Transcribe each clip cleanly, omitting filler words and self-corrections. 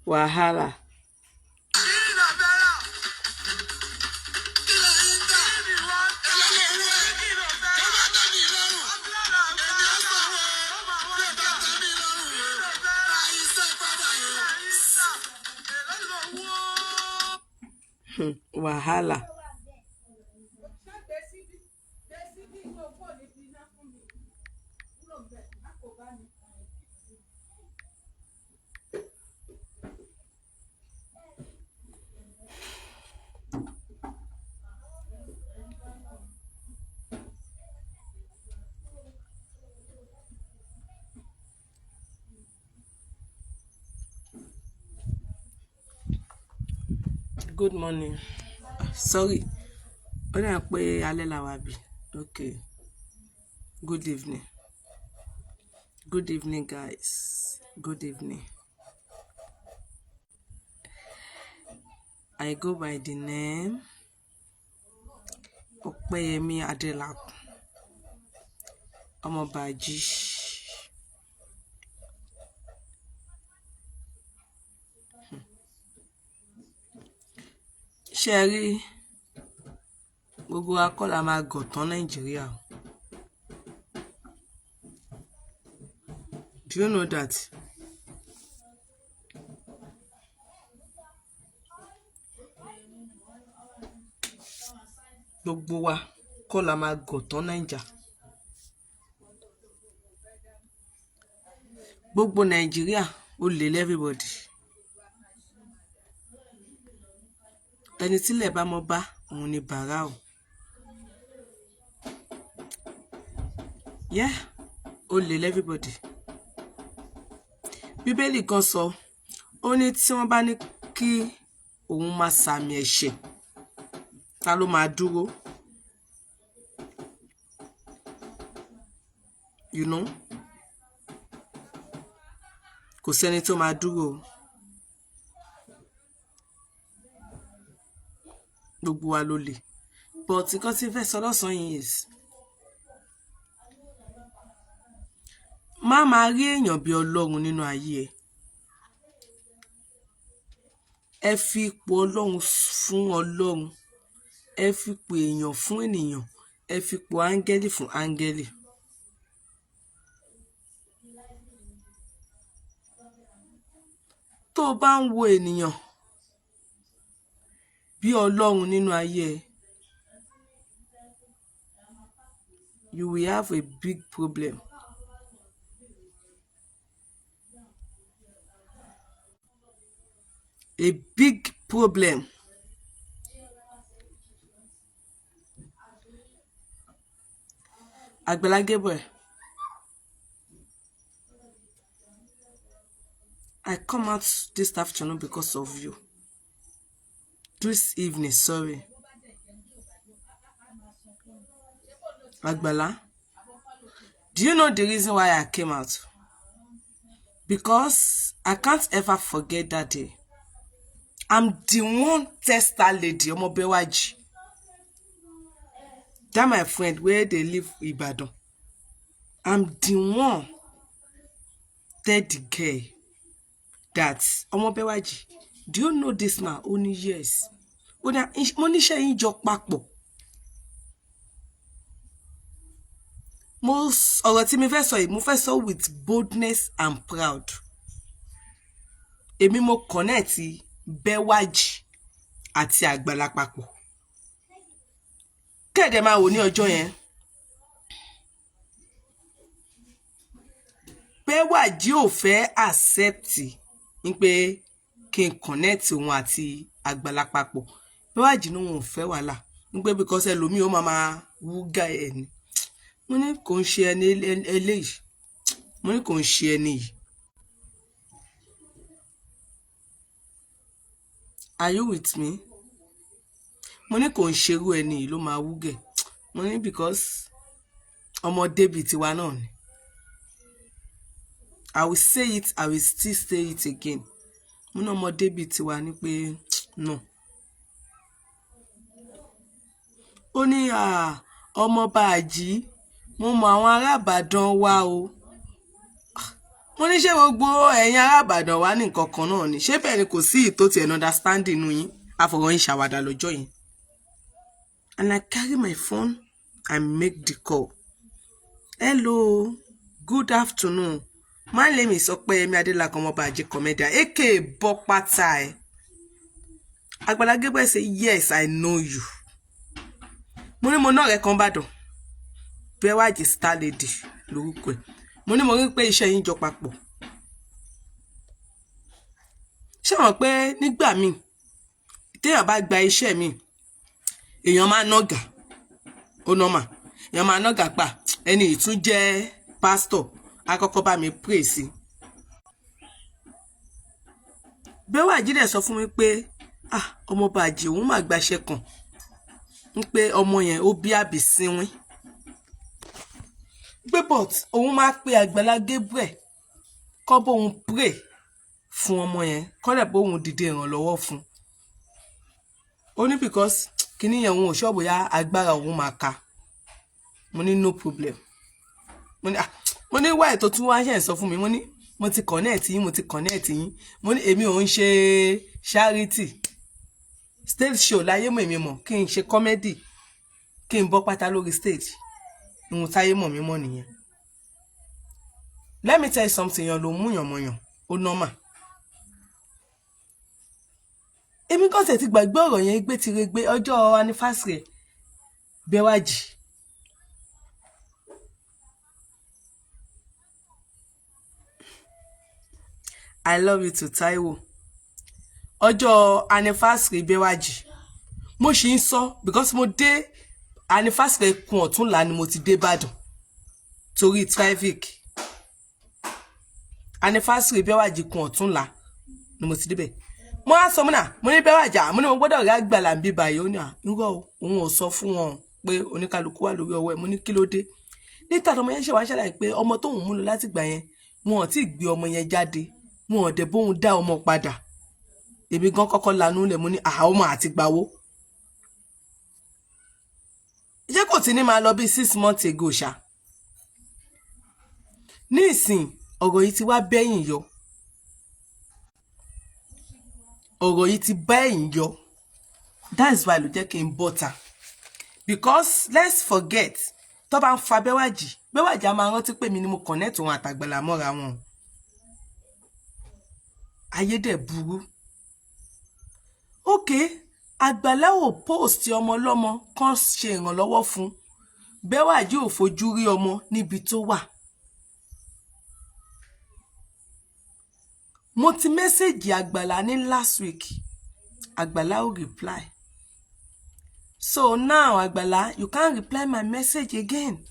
Wàhálà. Wàhálà. Good morning. Ah, sorry, ó dà pé alẹ́ la wà bí. Okay, good evening. Good evening, guys. Good evening. I go by the name Opeyemi Adelakun, Ọmọbàjí. Ṣé ẹ rí, gbogbo wa kọ́ la máa gọ̀ tán Nàìjíríà o. Do you know that? Gbogbo wa kọ́ la máa gọ̀ tán Nàìjà. Gbogbo Nàìjíríà, ó lè everybody. Ẹni tílẹ̀ bá mọ́ bá òun ni bàrà o. Yeah, ó lè everybody. Bíbélì kan sọ, ó ní tí wọ́n bá ní kí òun máa sàmì ẹ̀ṣẹ̀, ta ló máa dúró? You know? Kò sẹ́ni tó máa dúró o. Gbogbo wa ló lè. But nǹkan tí n fẹ́ sọ lọ́sàn-án yìí is, má máa rí èèyàn bí Ọlọ́run nínú ayé ẹ. Ẹ fi ipò Ọlọ́run fún Ọlọ́run, ẹ fi ipò èèyàn fún ènìyàn, ẹ fi ipò áńgẹ́lì fún áńgẹ́lì. Tó o bá ń wo ènìyàn bí Ọlọ́run nínú ayé ẹ, you will have a big problem. A big problem. Àgbàlá Gabriel, I come out this afternoon because of you. This evening, sorry. Àgbàlá, do you know the reason why I came out? Because I can't ever forget that day. I'm the one test that lady, Omobewaji. That my friend where they live, Ibadan. I'm the one tell the girl that, "Omobewaji, do you know this man?" Ó ní yes. Ó ní mo níṣẹ́ yín jọ papọ̀. Mo ọ̀rọ̀ tí mi fẹ́ sọ yìí, mo fẹ́ sọ with boldness and proud. Èmi mo connect Bẹ́wàjì àti Àgbàlá papọ̀. Kẹ́ẹ̀dẹ̀ máa wò ní ọjọ́ yẹn. Bẹ́wàjì ò fẹ́ accept ní pé Kí n connect òun àti Àgbàlá papọ̀. Bẹ́wàjì ní òun ò fẹ́ wàhálà ń pé because ẹlòmíì ó máa máa wúgà ẹ̀ ni. Mo ní kò ń ṣe ẹni eléyìí, mo ní kò ń ṣe ẹni yìí. Are you with me? Mo ní kò ń ṣerú ẹni yìí ló máa wúgẹ̀. Mo ní because ọmọdé bíi tiwa náà ni. I will say it, I will still say it again. Mo ní ọmọdé bíi tiwa ni pé no. Ó ní ọmọọba àjí, mo mọ àwọn ará Ìbàdàn wa o. Mo ní ṣé gbogbo ẹ̀yin ará Ìbàdàn wa ní nǹkan kan náà ni? Ṣé bẹ́ẹ̀ ni kò sí ìtò tiẹ̀ understanding inú yín? Àfọ̀rọ̀ yín ṣàwàdà lọ́jọ́ yẹn. And I carry my phone and make the call. Hello, good afternoon. My name is Opeyemi Adelakun Ọmọọba Àjí Comedian, aka Bọ́pátá ẹ̀. Àgbàlá Gabriel say, yes, I know you. Mo ní mo náà rẹ̀ kan Ìbàdàn. Bẹ́wàjì Star Lady lórúkọ ẹ̀. Mo ní mo rí pé iṣẹ́ yín jọ papọ̀. Ṣé wọ́n pé nígbà míì téèyàn bá gba iṣẹ́ mi, èèyàn máa nọ̀gà, ó nọ́mà, èèyàn máa nọ̀gà pa ẹni ìtún jẹ́ pásítọ̀, akọ́kọ́ bá mi pray sí. Bẹ́wàjì dẹ̀ sọ fún mi pé ah, ọmọọba àjì òun máa gbaṣẹ́ kan, ń pé ọmọ yẹn ó bí àbí sínwín, pé but òun máa pe Àgbàlá Gabriel kọ́ bóun pray fún ọmọ yẹn, kọ́ dẹ̀ bóun dìde ìrànlọ́wọ́ fún un. Ó ní because kíní yẹn òun ò ṣọ́ bóyá agbára òun máa ka. Mo ní no problem. Mo ní ah, mo ní wáyé tó tún wá ṣe ń sọ fún mi. Mo ní mo ti connect yín, mo ti connect yín. Mo ní èmi ò ń ṣe charity stage show láyé mọ̀, èmi mọ̀ kí n ṣe comedy, kí n bọ́ pátá lórí stage. Ìhun táyé mọ̀ mí mọ̀ nìyẹn. Let me tell you something, èèyàn ló mú yàn mọ̀yàn, ó normal. Èmi kàn tẹ̀ ti gbàgbé ọ̀rọ̀ yẹn gbé ti regbe ọjọ́ anniversary Bẹ́wàjì. I love you too, Taiwo. Ọjọ́ anniversary Bẹ́wàjì mo ṣì ń sọ because mo dé anniversary kun ọ̀túnla ni mo ti dé Ìbàdàn torí traffic. Anniversary Bẹ́wàjì kun ọ̀túnla ni mo ti débẹ̀. Mo á sọ mọ́nà, mo ní Bẹ́wàjì, mo ní mo gbọ́dọ̀ rí Àgbàlá ń bí báyìí. Ó ní à ń rọ̀, òun ò sọ fún wọn pé oníkálukú wà lórí ọwọ́ ẹ̀. Mo ní kí ló dé? Níta ọmọ yẹn ṣe wá ṣàlàyé pé ọmọ tóun mú lọ láti gbà yẹn, wọn ò tí ì gbé ọmọ yẹn jáde, wọn ò dẹ̀ bóun dá ọmọ padà. Èmi gan kọ́kọ́ lanú lẹ̀, mo ní àá ọmọ àti gbawó. Ṣé kò tí ní máa lọ bí 6 months ago ṣá? Ní ìsìn ọ̀rọ̀ yìí ti wá bẹ́yìn yọ. Ọ̀rọ̀ yìí ti bẹ́yìn yọ. That's why ló jẹ́ kí n bọ́ta. Because let's forget, tó bá ń fa Bẹ́wàjì, Bẹ́wàjì a máa rántí pé mi ni mo connect òun àtàgbàlá mọ́ra wọn. Ayé dẹ̀ burú. Okay, Àgbàlá ò post ọmọ ọlọ́mọ kan ṣe ìrànlọ́wọ́ fún. Bẹ́wàjì ò fojú rí ọmọ níbi tó wà. Mo ti mẹ́sẹ̀gì Àgbàlá ní last week. Àgbàlá ò reply. So now Àgbàlá, you can't reply my message again.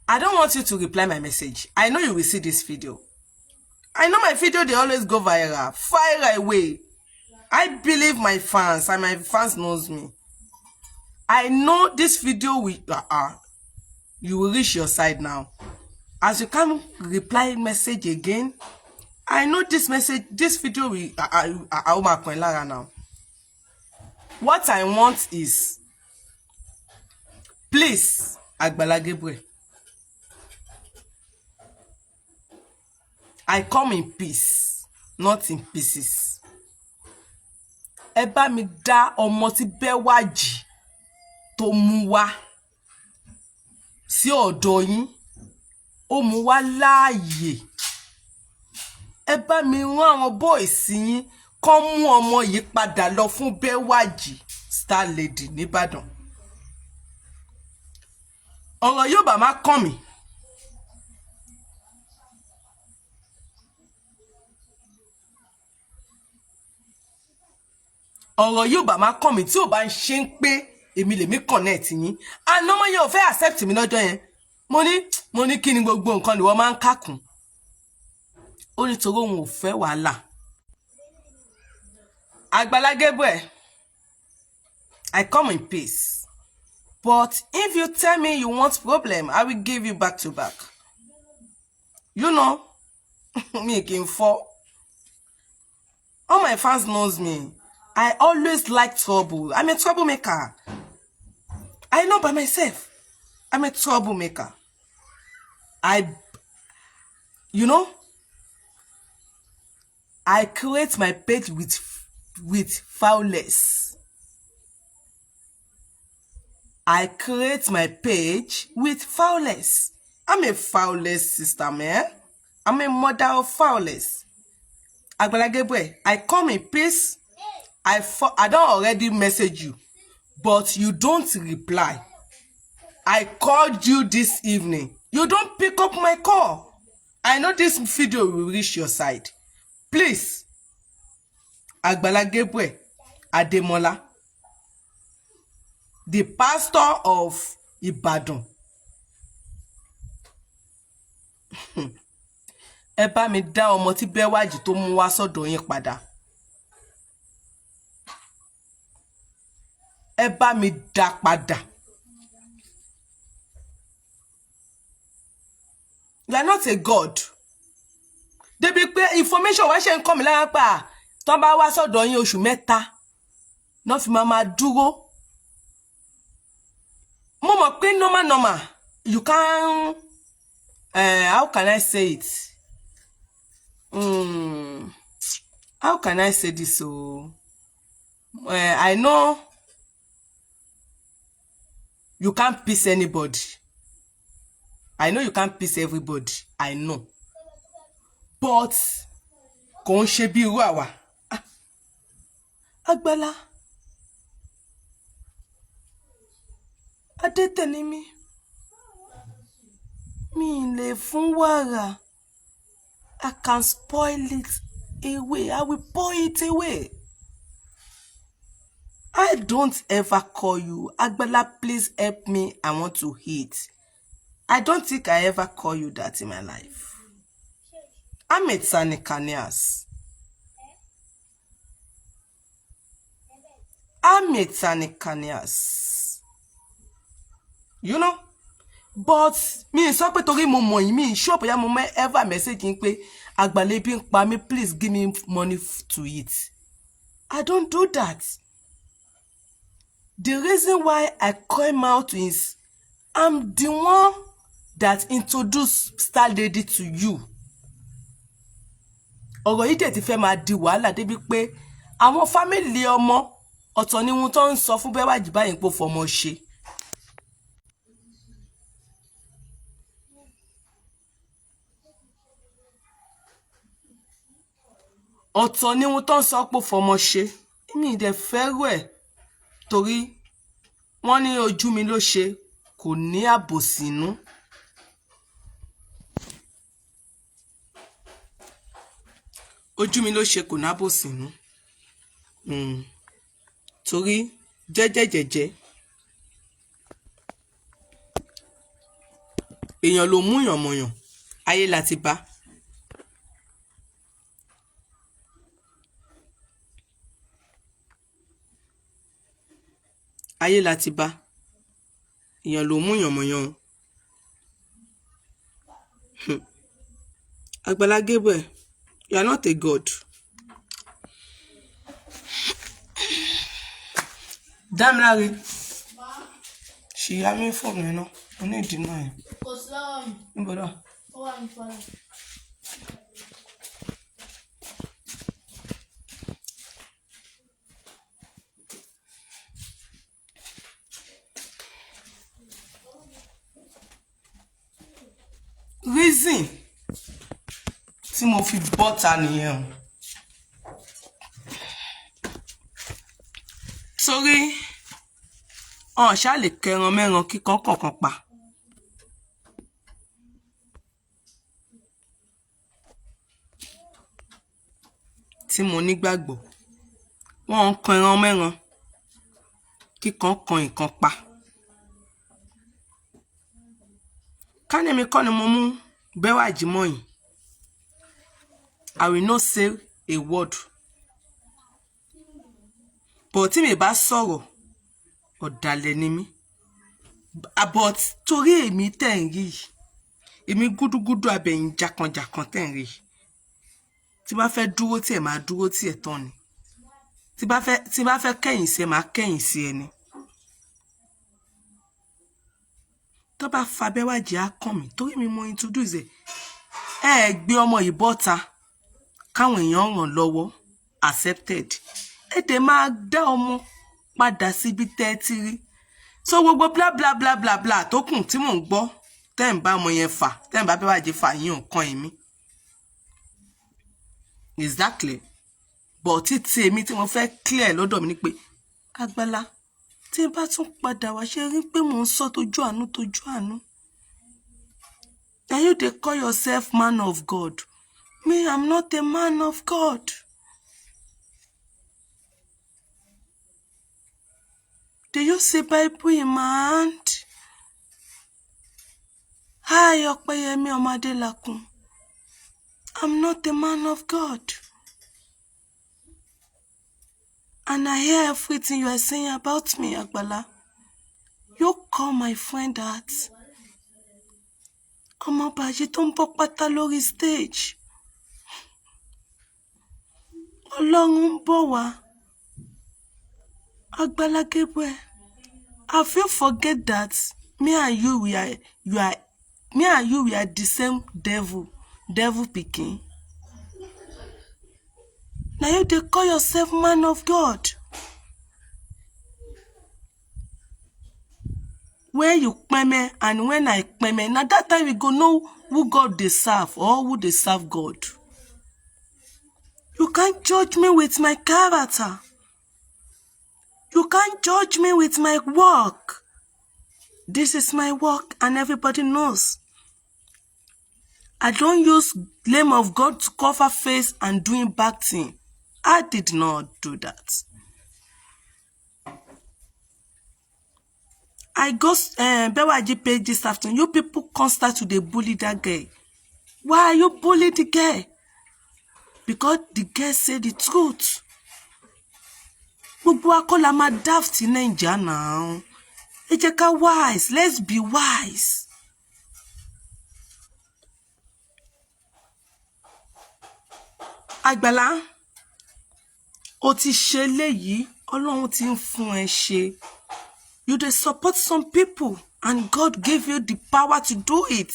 I don't want you to reply my message. I know you will see this video. I know my video, they always go viral. Fire away. I believe my fans, and my fans knows me. I know this video will you will reach your side now. As you can't reply message again, I know this message, this video will now. What I want is, please, Agbala Gabriel, I come in peace, not in pieces. Ẹ bá mi dá ọmọ tí Bẹ́wàjì tó mú wá sí ọ̀dọ̀ yín, ó mú wá láàyè. Ẹ bá mi rán àwọn boys yín kán mú ọmọ yìí padà lọ fún Bẹ́wàjì Star Lady nìbàdàn. Ọ̀rọ̀ yóò bá má kàn mí. Ọ̀rọ̀ yóò bá máa kàn mí tí ò bá ń ṣe ń pé èmi lèmi connect yín. Àná ọmọ yẹn ò fẹ́ accept mi lọ́jọ́ yẹn. Mo ní kí ni gbogbo nǹkan ni wọ́n máa ń kàkùn? Ó ní torí òun ò fẹ́ wàhálà. Àgbàlá Gabriel, I come in peace, but if you tell me you want problem, I will give you back to back. You know me, kì í fọ́. All my fans knows me. I always like trouble. I'm a troublemaker. I know by myself. I'm a troublemaker. I you know I create my page with foulness. I create my page with foulness. I'm a foulness sister, man. I'm a mother of foulness. Agbala Gabriel, I come in peace. I don already message you, but you don't reply. I called you this evening. You don't pick up my call. I know this video will reach your side. Please, Agbala Gabriel Ademola, the pastor of Ibadan, ẹ bá mi dá ọmọ tí Bẹ́wàjì tó mú wá sọ́dọ̀ yín padà. Ẹ bá mi dá padà. You are not a god. Débi pé information wá ṣe ń kọ́ mi lára pa tán bá wá sọ́dọ̀ yín, oṣù 3 náà fi máa máa dúró. Mo mọ̀ pé normal normal, you can how can I say it? How can I say this? Oh, I know you can't please anybody. I know you can't please everybody. I know. But kò ń ṣe bí irú àwa. Ah, Agbala adẹ́tẹ̀ ni mí, mi ì lè fún wàrà. I can spoil it away. I will pour it away. I don't ever call you, "Agbala, please help me, I want to eat." I don't think I ever call you that in my life. I'm a Tanikanias. I'm a Tanikanias. You know? But mi sọ pé torí mo mọ̀ yín, mi sure bóyá mo mẹ́ ever message yín pé, "Àgbàlá, ebi ń pa mí, please give me money to eat." I don't do that. The reason why I came out is I'm the one that introduced Star Lady to you. Ọ̀rọ̀ yìí dẹ̀ ti fẹ́ máa di wàhálà débi pé àwọn family ọmọ, ọ̀tọ̀ ni ohun tó ń sọ fún Bẹ́wàjì báyìí pé ó fọmọ ṣe. Ọ̀tọ̀ ni ohun tó ń sọ pé ó fọmọ ṣe. Èmi ì dẹ̀ fẹ́rù ẹ̀ torí wọ́n ní ojú mi ló ṣe, kò ní àbòsí inú. Ojú mi ló ṣe, kò ní àbòsí inú. Torí jẹ́jẹ́jẹ́jẹ́ èèyàn ló mú yàn mọ̀yàn, ayé la ti bá. Ayé la ti bá, èèyàn ló mú yàn mọ̀yàn o. Agbala Gabriel, you are not a god. Dámiláre, ṣì yá mi fóònù ẹ náà, mo ní ìdí náà yẹn. Kò sí lọ́wọ́ mi. Níbo ló wà? Ó wà ní pálọ̀. Reason tí mo fi bọ́ta nìyẹn o, torí ọ̀n ṣáà lè kẹran mẹ́ran kíkan kọ̀ọ̀kan pa. Tí mo nígbàgbọ́, Wọ́n ń kan ẹran mẹ́ran, kíkan kan nǹkan pa. Ká ní èmi kọ́ ni mo mú Bẹ́wàjí mọ́ yìí, I will not say a word. But tí mi bá sọ̀rọ̀, ọ̀dàlẹ̀ ni mí. But torí èmi tẹ̀ ń rí yìí, èmi gúdúgúdú abẹ̀yìn jàkànjàkàn tẹ̀ ń rí yìí, tí bá fẹ́ dúró tí ẹ̀ máa dúró tí ẹ̀ tán ni, tí bá fẹ́ kẹ̀yìn sí ẹ, máa kẹ̀yìn sí ẹ ni. Tó bá fa Bẹ́wàjí, á kàn mí torí mi mo introduce ẹ. Ẹ gbé ọmọ yìí bọ́ta káwọn èèyàn ràn lọ́wọ́, accepted. Ẹ dẹ̀ máa dá ọmọ padà síbi tẹ́ ẹ ti rí. So gbogbo bla bla bla bla bla tó kù tí mò ń gbọ́ tẹ́ ń bá ọmọ yẹn fà, tẹ́ ń bá Bẹ́wàjí fà yín, nǹkan èmi exactly. But títí èmi tí mo fẹ́ clear lọ́dọ̀ mi ni pé, Àgbàlá, tí n bá tún padà wá, ṣe rí pé mò ń sọ tójú àánú tójú àánú. Na you dey call yourself man of God. Me, I'm not a man of God. Do you see Bible in my hand? Hi, Ọpẹ́yẹmí Ọmọdélakùn. I'm not a man of God. And I hear everything you are saying about me, Agbala. You call my friend that. Ọmọ bàjẹ́ tó ń bọ́ pátá lórí stage. Ọlọ́run ń bọ̀ wá. Agbala Gabriel, have you forget that me and you we are you are me and you, we are the same devil, devil pikin? Na you dey call yourself man of God. When you kpeme and when I kpeme, na that time we go know who God dey serve or who dey serve God. You can't judge me with my character. You can't judge me with my work. This is my work and everybody knows. I don't use name of God to cover face and doing bad thing. I did not do that. I go Bewaji page this afternoon. You people can't start to dey bully that girl. Why are you bully the girl? Because the girl say the truth. Gbogbo wa kọ́ la máa daft ní Naija now. Ẹ jẹ́ ká wise. Let's be wise. Àgbàlá, o ti ṣe léyìí, Ọlọ́run ti ń fún ẹ ṣe. You dey support some people and God gave you the power to do it.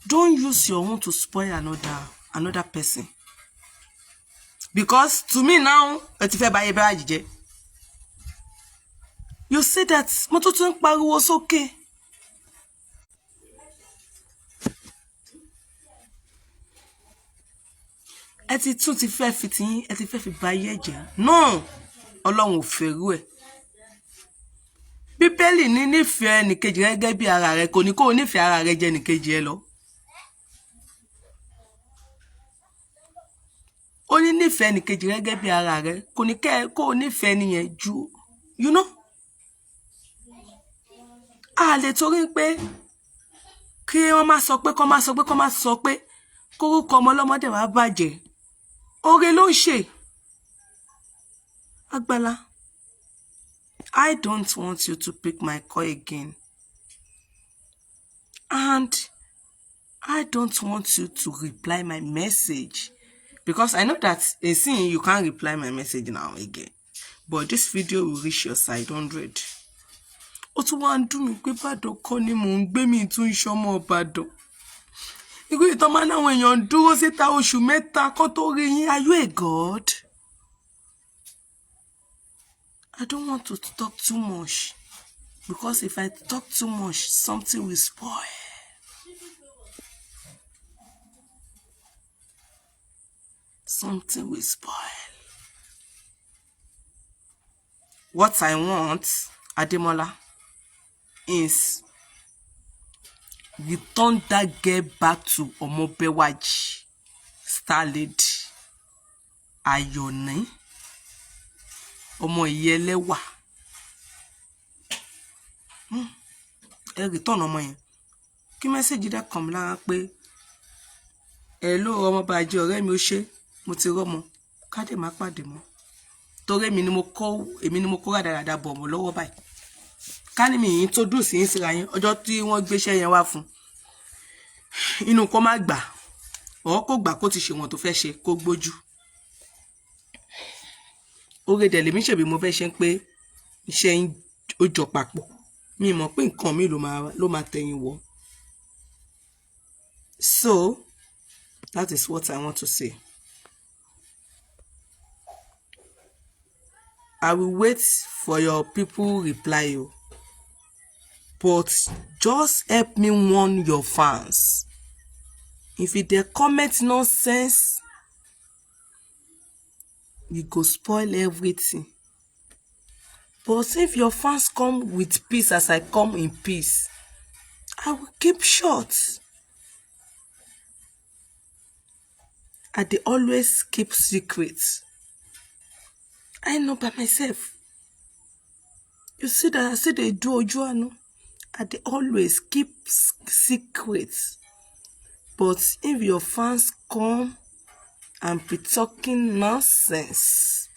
Don't use your own to spoil another person. Because to me now, ẹ ti fẹ́ báyé bẹ́ẹ̀ jẹ́. You see that mo tún tún ń pariwo sókè. Ẹ ti tún ti fẹ́ fi tiyín, ẹ ti fẹ́ fi ba ayé jẹ́. No! Ọlọ́run ò fẹ́rú ẹ̀. Bíbélì ní nífẹ̀ẹ́ ẹnìkejì rẹ gẹ́gẹ́ bí ara rẹ, kò ní kó o nífẹ̀ẹ́ ara rẹ jẹ́ ẹnìkejì ẹ lọ. Ó ní nífẹ̀ẹ́ ẹnìkejì rẹ gẹ́gẹ́ bí ara rẹ, kò ní kẹ́ kó o nífẹ̀ẹ́ nìyẹn ju. A lè torí pé kí wọ́n má sọ pé kọ́ má sọ pé kọ́ má sọ pé kórúkọ ọmọ ọlọ́mọdé wàá bàjẹ́. Oore ló ń ṣe. Agbala, I don't want you to pick my call again. And I don't want you to reply my message. Because I know that in seeing you can't reply my message now again. But this video will reach your side 100. Ó tún wá ń dùn mí pé Ìbàdàn kọ́ ni mò ń gbé, mi tún ń ṣọmọ Ìbàdàn. Irú ìtàn máa ń àwọn èèyàn ń dúró síta oṣù 3 kó tó rí yín. Are you a god? I don't want to talk too much because if I talk too much, something will spoil. Something will spoil. What I want, Ademola, is return that girl back to Omobewaji, Star Lady, Ayoni. Ọmọ ìyẹlẹ́wà, ẹ return ọmọ yẹn. Kí message dẹ̀ kàn mí lára pé ẹ ló ọmọ bàjẹ́ ọ̀rẹ́ mi, ó ṣe mo ti rọ́mọ ká dẹ̀ má pàdé mọ́, torí èmi ni mo kó rádaràda bọ̀ mọ́ lọ́wọ́ báyìí. Ká ní mi yìí tó dùn sí yín síra yín ọjọ́ tí wọ́n gbéṣẹ́ yẹn wá fún inú, kó má gbà ọ̀, kó gbà, kó ti ṣèwọ̀n tó fẹ́ ṣe, kó gbójú. Oore dẹ̀ lèmi ṣèbí mo fẹ́ ṣe ń pé iṣẹ́ yín ó jọ papọ̀. Mi mọ̀ pé nǹkan mi ló máa tẹ̀yìn wọ̀. So that is what I want to say. I will wait for your people reply o, but just help me warn your fans. If you dey comment nonsense, you go spoil everything. But if your fans come with peace as I come in peace, I will keep short. I dey always keep secrets. I know by myself. You see that I still dey do ojú àánú. I dey always keep secrets. But if your fans come and be talking nonsense,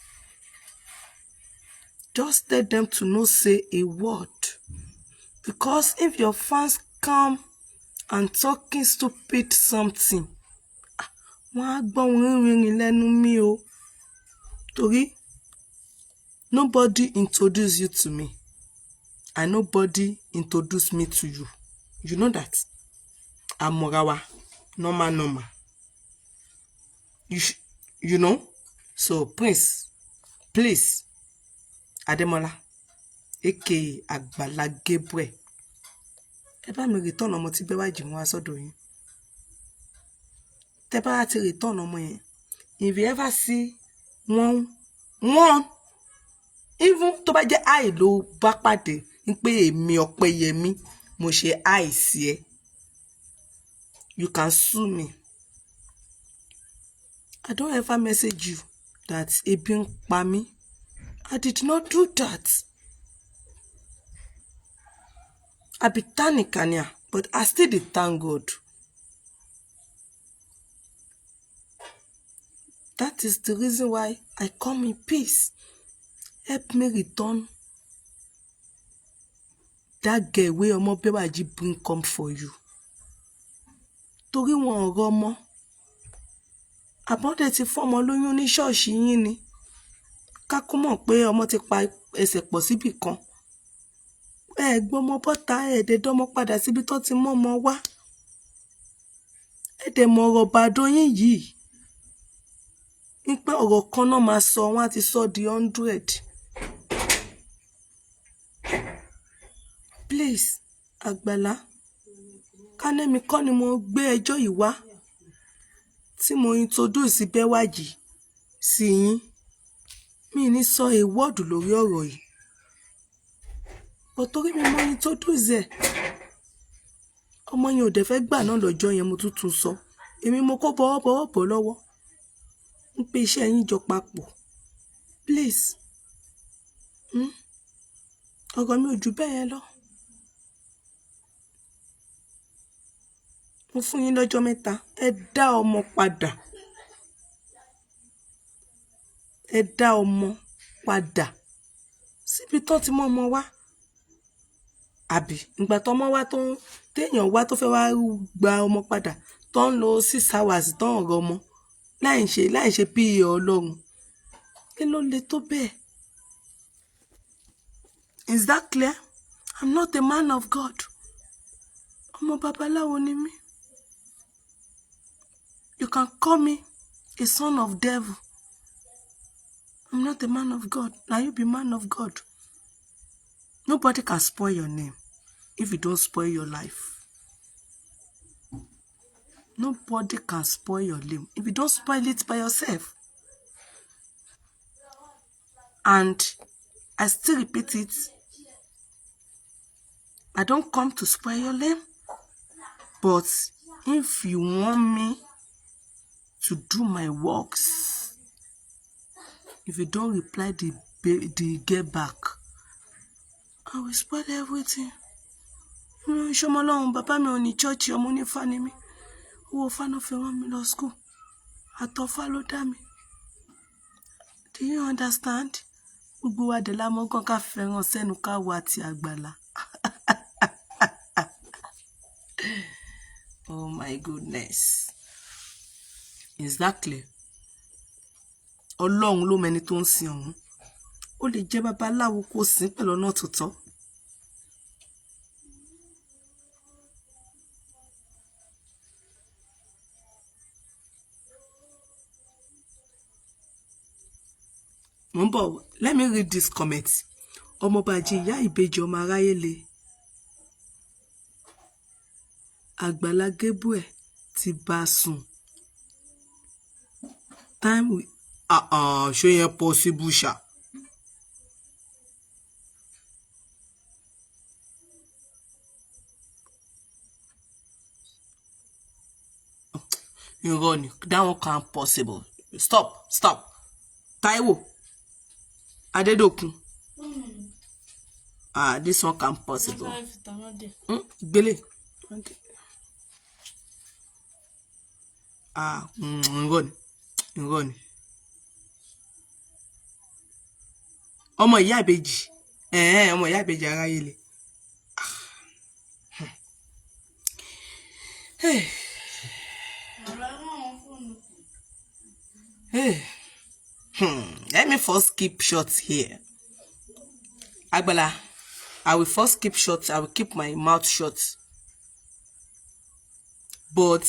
just tell them to no say a word. Because if your fans come and talking stupid something, wọ́n á gbọ́ wínrínwínrin lẹ́nu mi o. Torí nobody introduce you to me and nobody introduce me to you. You know that. A mọ̀ra wa normal normal. You know? So Prince, please, Ademola, aka Àgbàlá Gabriel, ẹ bá mi return ọmọ tí Bẹ́wàjì mú wá sọ́dọ̀ yín. Tẹ́ bá ti return ọmọ yẹn, if you ever see one one, even tó bá jẹ́ àì ló bá pàdé ń pé èmi Ọpẹ́yẹmí mo ṣe àìsí ẹ, you can sue me. I don't ever message you that ebi ń pa mí. I did not do that. I be tanikania, but I still dey thank God. That is the reason why I come in peace. Help me return that girl wey Omo Bewaji bring come for you. Torí wọn ò rọmọ. Àbọ̀dẹ̀ ti fọ́mọ lóyún ní ṣọ́ọ̀ṣì yín ni. Ká kú mọ̀ pé ọmọ ti pa ẹsẹ̀ pọ̀ síbì kan. Ẹ gbọ́mọ bọ́ta, ẹ dẹ̀ dọ́mọ padà síbi tó ti mọ́mọ wá. Ẹ dẹ̀ mọ̀ ọ̀rọ̀ Ìbàdàn yín yìí. Ní pé ọ̀rọ̀ kan náà máa sọ, wọ́n á ti sọ di 100. Please, Àgbàlá, ká ní èmi kọ́ ni mo gbé ẹjọ́ yìí wá tí mo introduce Bẹ́wàjì sí yín. Mi ní sọ a word lórí ọ̀rọ̀ yìí. But torí mi mo introduce ẹ̀, ọmọ yẹn ò dẹ̀ fẹ́ gbà náà lọ́jọ́ yẹn, mo tún tún sọ. Èmi mo kó bọ̀wọ̀bọ̀wọ̀ bọ̀ lọ́wọ́. Ń pé iṣẹ́ yín jọ papọ̀. Please. Ọ̀rọ̀ mi ò ju bẹ́ẹ̀ yẹn lọ. Mo fún yín lọ́jọ́ mẹ́ta. Ẹ dá ọmọ padà. Ẹ dá ọmọ padà síbi tó ti mọ́ ọmọ wá. Àbí ìgbà tó ọmọ wá tó ń téèyàn wá tó fẹ́ wá gba ọmọ padà tó ń lo 6 hours tó ń rọ ọmọ láì ṣe PA Ọlọ́run. Kí ló le tó bẹ́ẹ̀? Is that clear? I'm not a man of God. Ọmọ babaláwo ni mí. You can call me a son of devil. I'm not a man of God. Now you be man of God. Nobody can spoil your name if you don't spoil your life. Nobody can spoil your name if you don't spoil it by yourself. And I still repeat it. I don't come to spoil your name. But if you want me to do my works, if you don't reply the the girl back. I will spoil everything. Mi ò ń ṣọmọ Ọlọ́run, bàbá mi ò ní church, ọmọ onífá ni mí. Owó fáná fi rán mi lọ school. Àtọ̀fá ló dá mi. Do you understand? Gbogbo wa dẹ̀ la mọ̀ gan ká fẹ́ràn sẹ́nu ká wo àti àgbàlá. Oh my goodness. Exactly. Ọlọ́run ló mẹni tó ń sin ọ̀hún. Ó lè jẹ́ babaláwo kó sìn pẹ̀lú ọ̀nà tó tọ́. Mo ń bọ̀, let me read this comment. Ọmọbàjì ìyá ìbejì ọmọ aráyé le. Àgbàlá Gabriel ti bá a sùn. Time we ah ah, ṣé yẹn possible ṣá? Irọ́ ni, that one can't possible. Stop, stop. Taiwo Adédòkun. Ah, this one can't possible. Gbélé. Okay. Ah, irọ́ ni, irọ́ ni. Ọmọ ìyá ìbejì, ẹ̀ẹ́n, ọmọ ìyá ìbejì aráyé le. Hey. Hey. Let me first keep short here. Agbala, I will first keep short. I will keep my mouth shut. But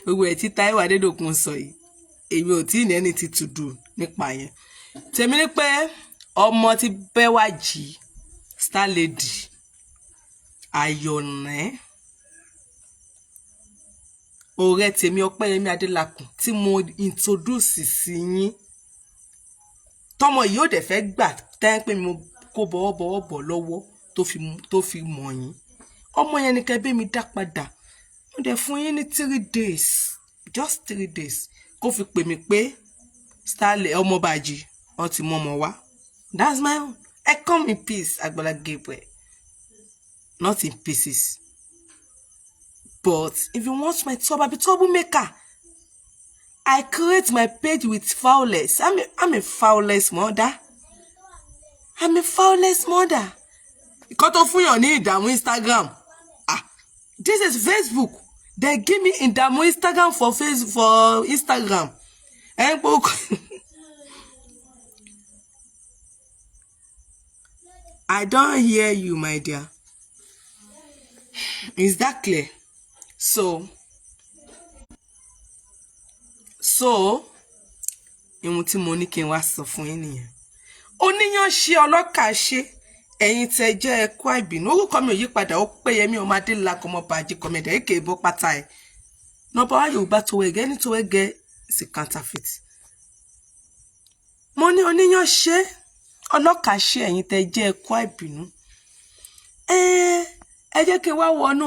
gbogbo ẹ̀ tí Táíwò Adédòkun sọ yìí, èmi ò tí ì ní anything to do nípa yẹn. Tèmi ní pé ọmọ tí Bẹ́wàjì, Star Lady, Ayọ̀nẹ́, ọ̀rẹ́ tèmi Ọpẹ́yẹmí Adélakùn tí mo introduce sí yín, tọmọ yìí ò dẹ̀ fẹ́ gbà tẹ́ pé mo kó bọ́wọ́bọ́wọ́ bọ̀ lọ́wọ́ tó fi mọ̀ yín. Ọmọ yẹn ni kẹ́ bẹ́ mi dá padà. Mo dẹ̀ fún yín ní 3 days, just 3 days, kó fi pè mí pé Starley ọmọbàjì wọ́n ti mú ọmọ wá. That's my own. I come in peace, Agbala Gabriel, not in pieces. But if you want my trouble, I be troublemaker. I create my page with foulness. I'm a foulness mother. I'm a foulness mother. Ìkọ́ tó fún yàn ní ìdààmú Instagram. Ah, this is Facebook. They give me ìdààmú Instagram for face for Instagram. Ẹ ń pò. I don't hear you, my dear. Is that clear? So, ihun tí mo ní kí n wá sọ fún yín nìyẹn. Oníyàn ṣe, ọlọ́kà ṣe, ẹ̀yin tẹ́ jẹ́ ẹ̀kọ́ àìbínú. Orúkọ mi ò yí padà, ó Péyẹmí ọmọ Adélakọ̀, ọmọ bàjẹ́ kọ̀mẹ̀dẹ̀ èké bọ́ pátá ẹ̀. Nọ́mbà wá Yorùbá tó wẹ̀gẹ́ ní tó wẹ̀gẹ́ is a counterfeit. Mo ní oníyàn ṣe, ọlọ́kà ṣe, ẹ̀yin tẹ́ jẹ́ ẹ̀kọ́ àìbínú. Ẹ jẹ́ kí n wá wọnú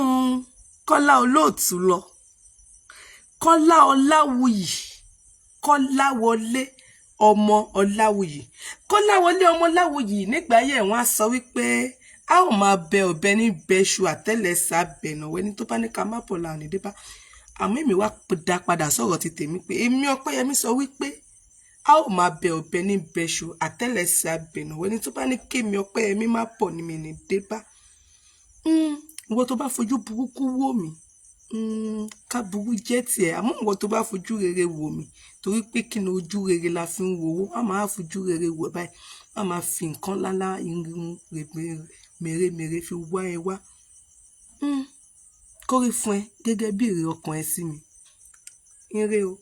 Kọ́lá Olóòtú lọ. Kọ́lá Ọláwuyì, Kọ́láwọlé ọmọ Ọláwuyì. Kọ́láwọlé ọmọ Ọláwuyì, nígbà ayé ẹ̀, wọ́n á sọ wípé a ó máa bẹ ọ̀bẹ ní bẹ́ṣu, àtẹ́lẹsẹ̀ abẹ̀nàwó, ẹni tó bá ní ká má bọ̀ làwọn ìdí bá. Àmọ́ èmi wá dá padà sọ̀rọ̀ ti tèmi pé èmi Ọpẹ́yẹmí sọ wípé a ó máa bẹ ọ̀bẹ ní bẹ́ṣu, àtẹ́lẹsẹ̀ abẹ̀nàwó, ẹni tó bá ní kémi Ọpẹ́yẹmí má bọ̀ ní mi ní dé bá. Ìwọ tó bá fojú burúkú wò mí, káburú jẹ́ tiẹ̀. Àmọ́ ìwọ tó bá fojú rere wò mí, torí pé kí ni, ojú rere la fi ń wo owó, wọ́n máa fojú rere wò báyìí, wọ́n máa fi nǹkan ńláńlá irun mèremère fi wá ẹ wá. Kórè fún ẹ gẹ́gẹ́ bí èrè ọkàn ẹ sí mi. Ire o.